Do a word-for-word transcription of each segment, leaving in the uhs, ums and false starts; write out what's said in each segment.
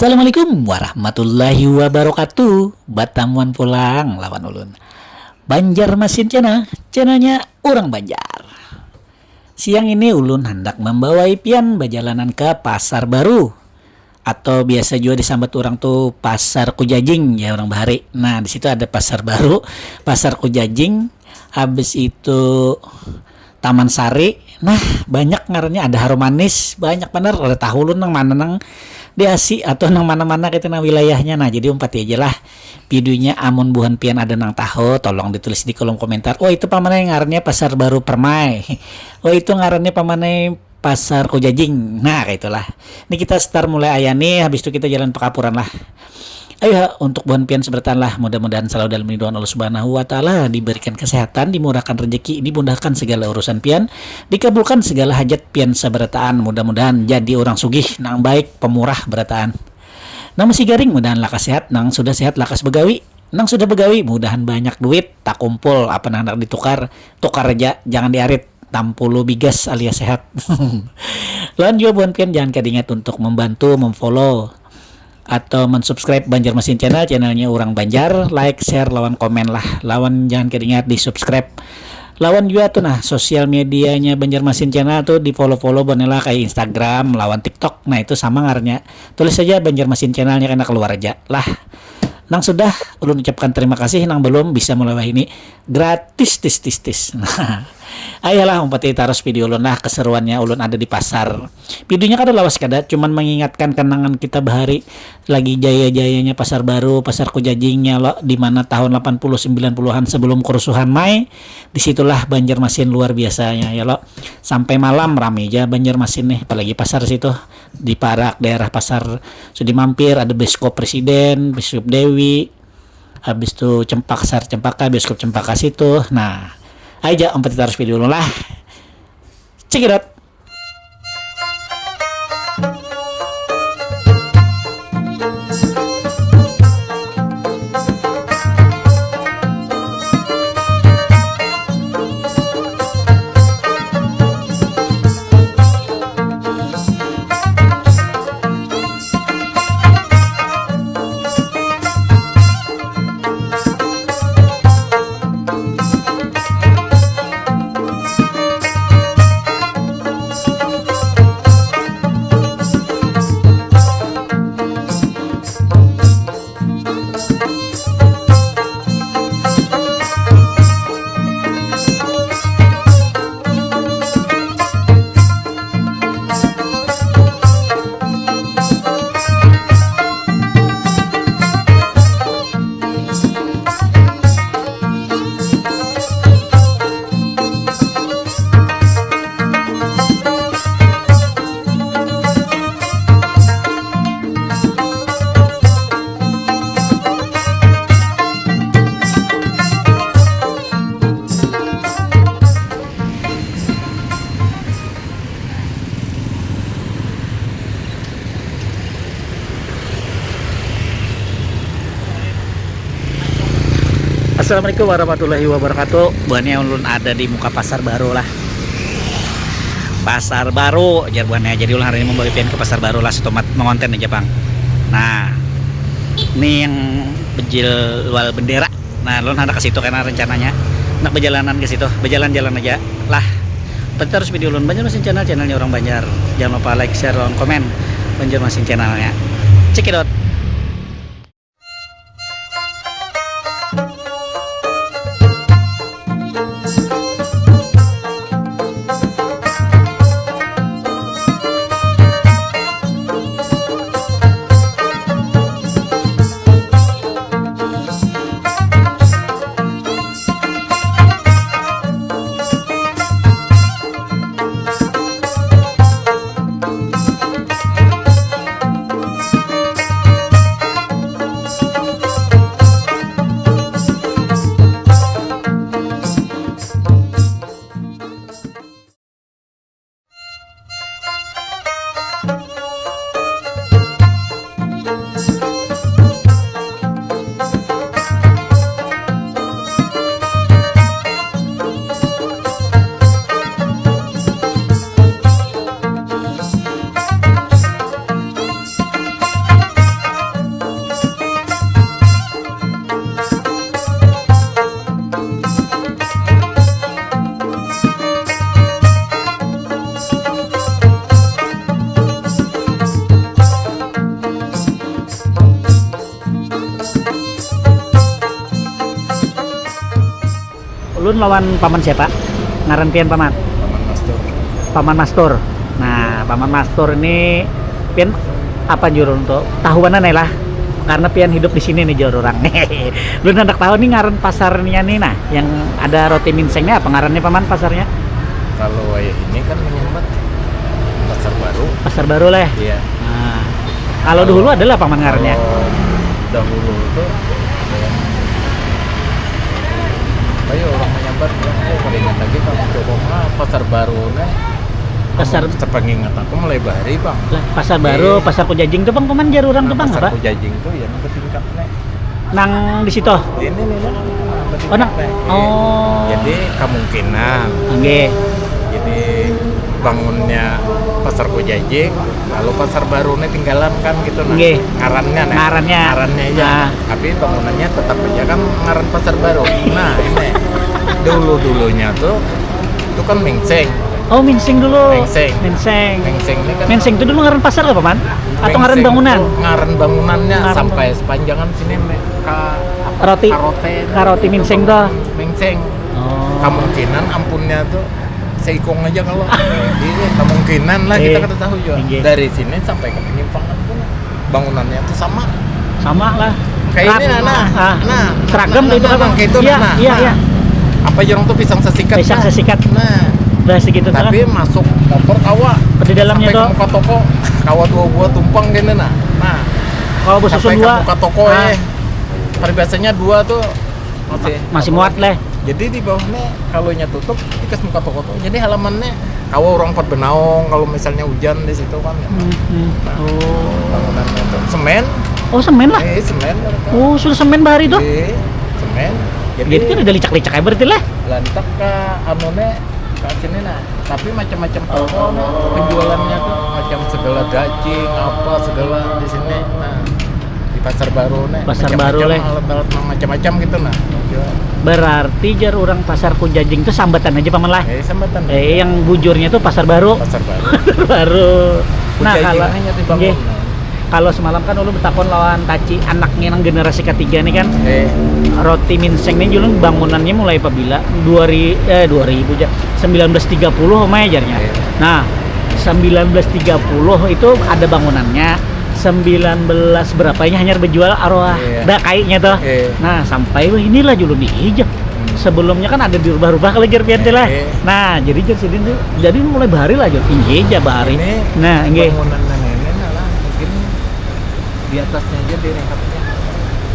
Assalamualaikum warahmatullahi wabarakatuh. Batamuan pulang lawan ulun. Banjarmasin Channel, channelnya urang Banjar. Siang ini ulun handak mambawai pian bajalanan ka Pasar Baru, atau biasa jua disambat urang tu Pasar Kujajing, ya, urang bahari. Nah, di situ ada Pasar Baru, Pasar Kujajing, habis itu Taman Sari. Nah, banyak ngarannya, ada Harum Manis, banyak banar, kada tahu ulun nang mana nang diasi atau nang mana-mana kita nang wilayahnya. Nah, jadi umpati aja lah videonya, amun buhan pian ada nang tahu, tolong ditulis di kolom komentar. Oh, itu pamanai ngarannya Pasar Baru Permai. Oh, itu ngarannya pamanai Pasar Kujajing. Nah, kayak itulah. Ini kita start mulai ayah nih, habis itu kita jalan pekapuran lah. Ayo, untuk buhan pian seberataan lah, mudah-mudahan selalu dalam lindungan Allah Subhanahu wa Ta'ala, diberikan kesehatan, dimurahkan rezeki, dimudahkan segala urusan pian, dikabulkan segala hajat pian seberataan, mudah-mudahan jadi orang sugih nang baik, pemurah berataan. Nang masih garing, mudahan lakas sehat, nang sudah sehat lakas begawi, nang sudah begawi, mudahan banyak duit takumpul, apa nang handak ditukar, tukar aja, jangan diarit, tampulu bigas alias sehat. Lawan jua buhan pian jangan kada ingat untuk membantu, memfollow, atau mensubscribe Banjarmasin Channel, channelnya urang Banjar, like, share, lawan komen lah, lawan jangan kada ingat di subscribe. Lawan jua tuh nah, sosial medianya Banjarmasin Channel tuh di follow follow boleh lah, kayak Instagram lawan TikTok. Nah, itu sama ngarannya, tulis saja Banjarmasin Channelnya kena keluar aja lah. Nang sudah, ulun ucapkan terima kasih, nang belum bisa mulai wahini gratis tis tis tis. Nah, ayolah umpati tarus video ulun lah, keseruannya ulun ada di pasar. Videonya kada lawas kada, cuman mengingatkan kenangan kita bahari lagi jaya-jayanya Pasar Baru, Pasar Kujajingnya lo, di mana tahun delapan puluh sembilan puluhan sebelum kerusuhan Mai, disitulah Banjarmasin luar biasanya ya lo. Sampai malam rame aja Banjarmasin nih, apalagi pasar situ, di Parak, daerah Pasar Sudi Mampir, ada Bioskop Presiden, Bioskop Dewi, habis itu Cempaka, Pasar Cempaka, Bioskop Cempaka situ. Nah, aja umpati tarus video ulun lah. Check it out. Assalamualaikum warahmatullahi wabarakatuh. Buhannya ulun ada di muka Pasar Baru lah. Pasar Baru, jar buhannya. Jadi ulun hari ini membawa pian ke Pasar Baru lah, setumat mengonten aja pang. Nah, ini yang bejil wal bendera. Nah, ulun hendak ke situ karena rencananya nak berjalanan ke situ, berjalan-jalan aja lah. Pasti terus video ulun Banjarmasin Channel, channelnya orang Banjar. Jangan lupa like, share, dan komen Banjarmasin Channelnya. Check it out. Ulun lawan paman siapa? Ngaran pian paman? Paman Mastur. Paman Mastur. Nah, paman Mastur ini pian apa jurul tuh? Tahuanan lah. Karena pian hidup di sini nih jur orang. Ulun hendak tahu nih ngaran pasarnya nih nah, yang ada roti minseng nih apa ngarannya paman pasarnya? Kalau wayah ini kan menyambat Pasar Baru. Pasar Baru lah. Iya. Nah, kalau dahulu adalah paman ngarannya. Kalau dahulu tuh ada yang kayak orang menyambat, oh, kada ingat lagi kalau coba mah Pasar Baru nih. Pasar sepengingat aku mulai bahari bang. Lah, Pasar Baru, Pasar Kujajing tuh bang, paman jar orang tuh bang, Pasar apa? Kujajing tuh ya nang betingkat nih. Nang di situ. Ini nih, nih, nih, nih, Oh, nang. Betingkat nih. Oh. Jadi kemungkinan. Oke. Jadi bangunnya Pasar Kujajing, lalu Pasar Baru nih tinggalan kan gitu nah. Nggih. Ngarannya nah. Ngarannya. Ngarannya aja. Ah. Tapi bangunannya tetap aja kan ngaran Pasar Baru. Nah, ini. Dulu-dulunya tuh itu kan minseng. Oh, minseng dulu. Minseng. Minseng. Minseng ini kan Minseng itu dulu ngaran pasar apa, Man? Atau ngaran bangunan? Ngaran bangunannya sampai sepanjangan sini me- ka apa, Roti. Karote. Karoti minseng tuh. Minseng. Oh. Kemungkinan ampunnya tuh seikung aja kalau. Iya, kemungkinan lah kita kada tahu juga. Iya. Dari sini sampai ke penyimpangan pun bangunannya tuh sama. Sama lah. Kayak ini nah, nah, ah, nah, seragam nah, itu nah, apa? Nah, kayak itu, iya, nah, iya, nah. Iya. Apa jorong tuh pisang sesikat? Pisang sesikat. Nah. Lah segitu. Tapi masuk motor kawa. Di dalamnya sampai tuh ke muka toko, kawa dua buah tumpang gini nah. Nah. Kalau sampai ke muka toko ah. Eh. Peribahasanya dua tuh masih muat lah. Jadi di bawahnya kalau nya tutup, tikas muka toko tuh. Jadi halamannya kawa orang pot benaung kalau misalnya hujan di situ kan. Hmm, hmm. Nah, oh. Bangunan itu semen. Oh, semen lah. Eh, semen mereka. Oh, sudah semen bahari tuh. Eh, semen. Jadi kan ada licak-licak ya berarti lah. Lantak ke anunya ke sini nah. Tapi macam-macam toko nah, penjualannya tuh macam segala daging apa segala di sini. Nah, di Pasar Baru nih. Pasar Baru leh. Alat-alat macam-macam gitu nah. Berarti jar orang Pasar Kujajing tuh sambatan aja paman lah. Eh, sambatan. Eh, yang bujurnya tuh Pasar Baru. Pasar Baru. Baru. Nah, kalau kalau semalam kan ulun betakon lawan taci anaknya nang generasi ketiga nih kan. Eh. Roti minseng nih julun bangunannya mulai pabila dua ribu eh dua ribu aja sembilan belas tiga puluh omai ajarnya. Eh. Nah, sembilan belas tiga puluh itu ada bangunannya. Sembilan belas berapanya hanyar bejual arwah. Iya. Dah kayaknya tuh. Iya. Nah, sampai wah inilah julun di hijab. Hmm. Sebelumnya kan ada dirubah-rubah kalau jar pian lah. Iya. Nah, jadi jar sidin tuh, jadi mulai bahari lah jar. Iya, jar bahari. Ini nah, enggak. Bangunan nang ini nah lah, mungkin di atasnya aja direhatnya.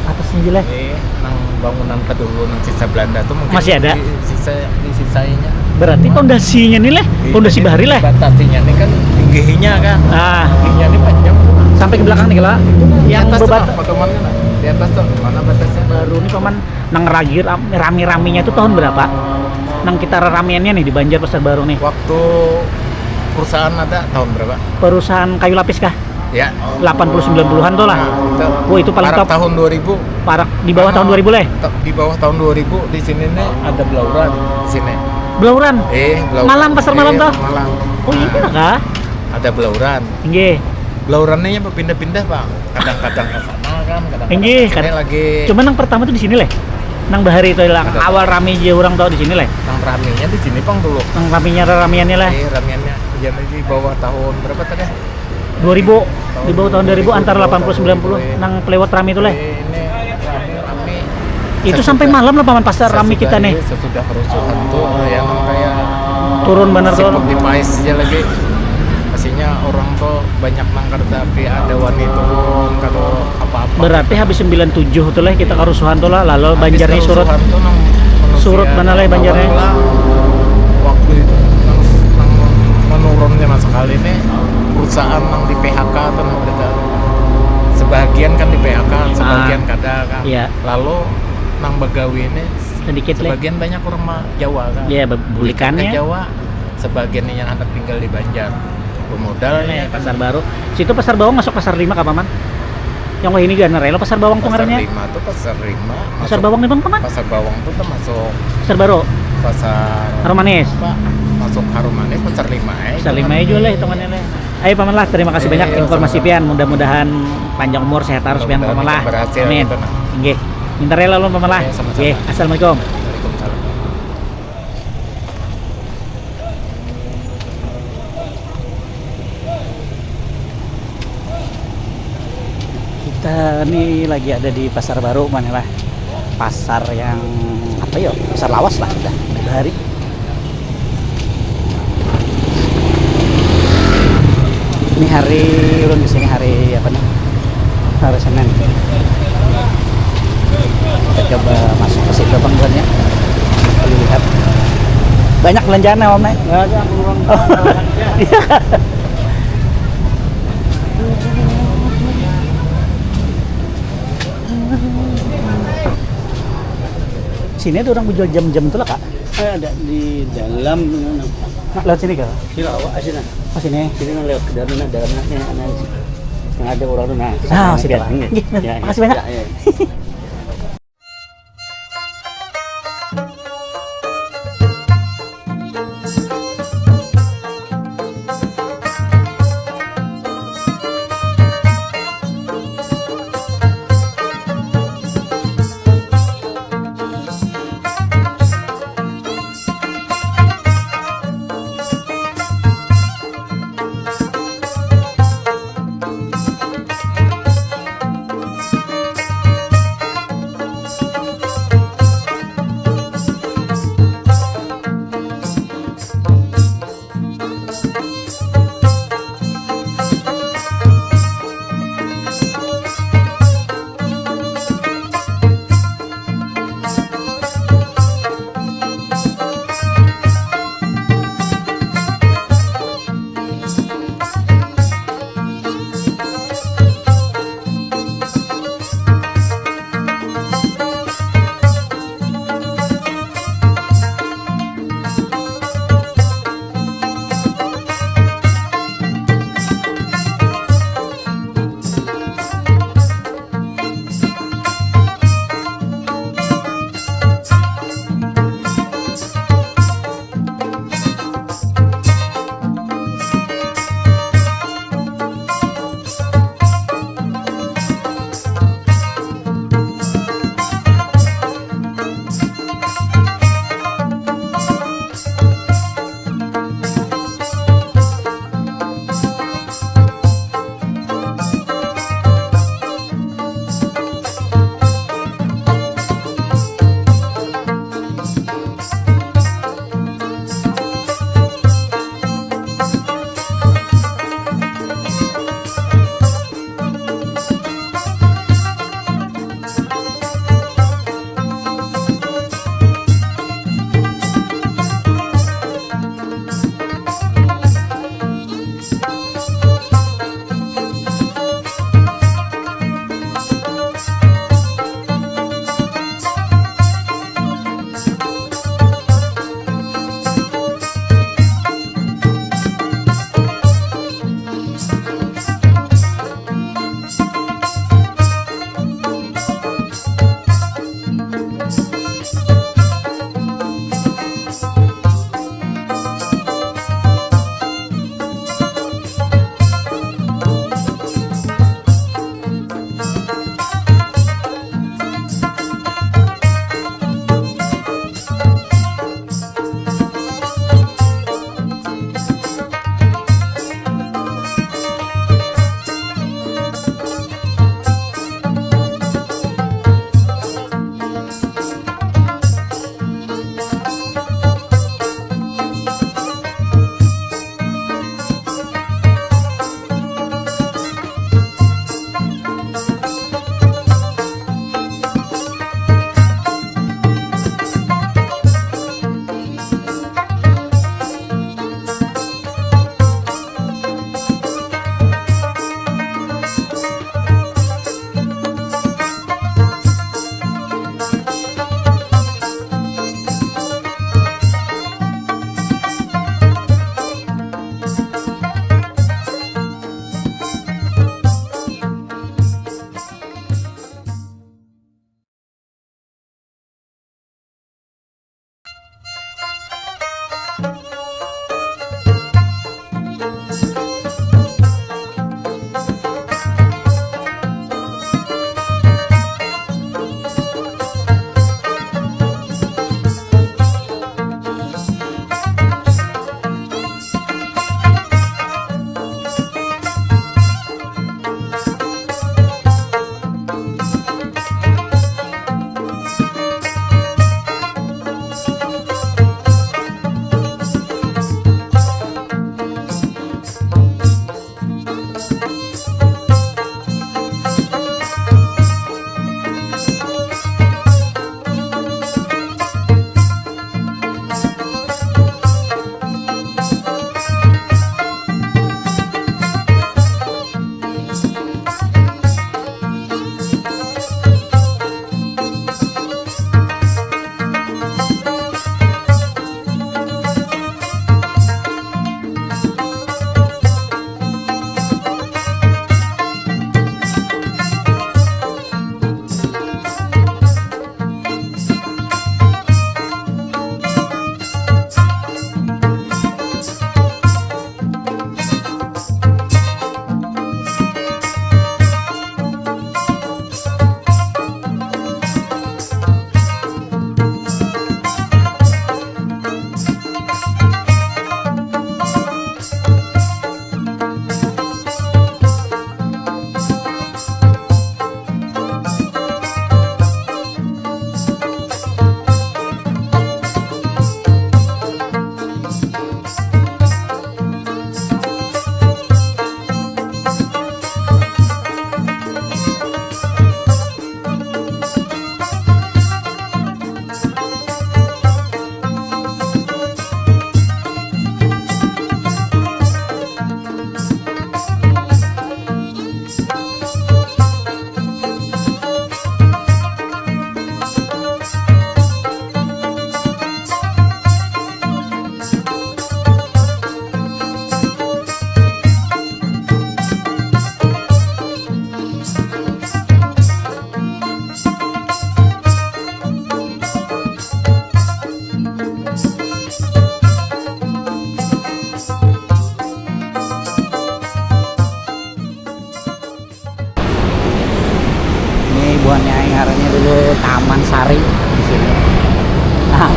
Atasnya aja lah. Iya. Nang bangunan padulu nang sisa Belanda tuh mungkin masih ada. Di sisa di sisanya. Berarti pondasinya nih leh, pondasi bahari leh. Batasinya nih kan tingginya kan. Ah. Tingginya nih panjang. Sampai ke belakang nih kalau yang bebat pedoman kan di atas tuh mana batasnya? Baru nih paman nang ragi rame-ramenya itu tahun berapa? Nang kita ramiannya nih di Banjar Pasar Baru nih. Waktu perusahaan ada tahun berapa? Perusahaan kayu lapis kah? Ya. Delapan puluh sembilan puluhan tuh lah. Nah, itu. Wah, itu paling parak top. Tahun dua ribu. Parak di bawah tahun dua ribu lah. Di bawah tahun dua ribu di sini nih ada belauran di sini. Belauran? Eh, belauran. Malam, pasar malam tuh? Malam. Oh, iya kah? Ada belauran. Nggih. Belaurannya berpindah-pindah, Bang. Kadang-kadang ke sana kan, kadang-kadang ke sini lagi. Cuman yang pertama tuh di sini lah. Nang bahari itu lah, awal rame aja orang tahu di sini lah. Nang ramenya di sini, Bang, dulu. Nang ramenya ramiannya lah. Eh, ramiannya. Jadi di bawah tahun berapa tadi? Dua ribu, di bawah tahun dua ribu antara delapan puluh sembilan puluh nang pelewat rame itu leh. Itu sampai malam lah paman pasar rame kita nih. Sesudah kerusuhan tuh yang kayak turun bener tuh. Di pais aja lagi. Pastinya orang tuh banyak nang kerja tapi ada wani turun kalau apa-apa. Berarti habis sembilan tujuh tuh leh kita kerusuhan tuh lah, lalu Banjar nih surut. Surut mana leh Banjarnya? Waktu itu nang menurunnya mas sekali nih perusahaan nang di P H K tuh nah berita. Sebagian kan di P H K, sebagian kada kan. Iya. Lalu nang begawi ini sedikit leh. Sebagian banyak orang Jawa kan. Iya, bulikannya. Jawa, sebagian yang anak tinggal di Banjar. Pemodal nih. Pasar Baru. Situ Pasar Bawang masuk Pasar Lima kah, Paman? Yang wah ini gana relo Pasar Bawang tuh ngarannya. Pasar Lima tuh Pasar Lima. Pasar Bawang nih, Bang, Paman? Pasar Bawang tuh termasuk Pasar Baru. Pasar Harum Manis. Apa? Masuk Harum Manis Pasar Lima ya. Pasar Lima ya juga lah hitungannya lah. Ayo, Paman lah, terima kasih banyak informasi pian. Mudah-mudahan panjang umur, sehat terus pian, Paman lah. Amin. Nggih. Minta rela lalu, Paman lah. Nggih. Assalamualaikum. Waalaikumsalam. Kita ni lagi ada di Pasar Baru, mana lah? Pasar yang apa yo? Pasar lawas lah kita bahari. Ini hari ulun di sini hari apa nih? Hari Senin. Kita coba masuk ke situ, Bang, bukannya. Lihat. Banyak belanjaan ya, Om, nih? Nggak ada, Bang. Oh. Iya. Sini ada orang menjual jam-jam tuh lah, Kak. Eh, ada di dalam. Nah, lewat sini, Kak. Sini, awak, ah, sini. Oh, sini. Sini, nah, lewat ke dalam, nah, dalam, nah, nih, nah, yang ada orang tuh, nah. Nah, situ lah. Nggih, ya, makasih banyak. Ya, ya.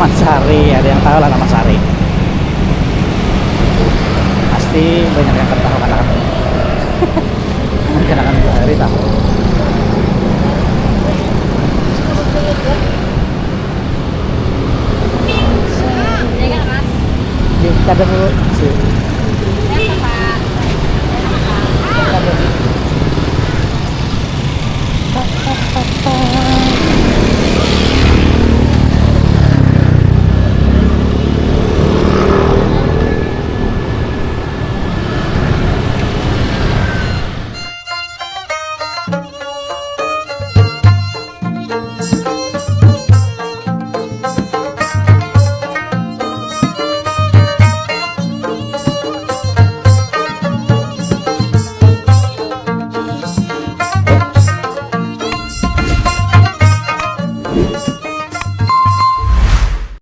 Taman Sari, ada yang tahu lah Taman Sari? Pasti banyak yang ketahu kanakan ini. Kanakan bahari tahu. Kada perlu sih.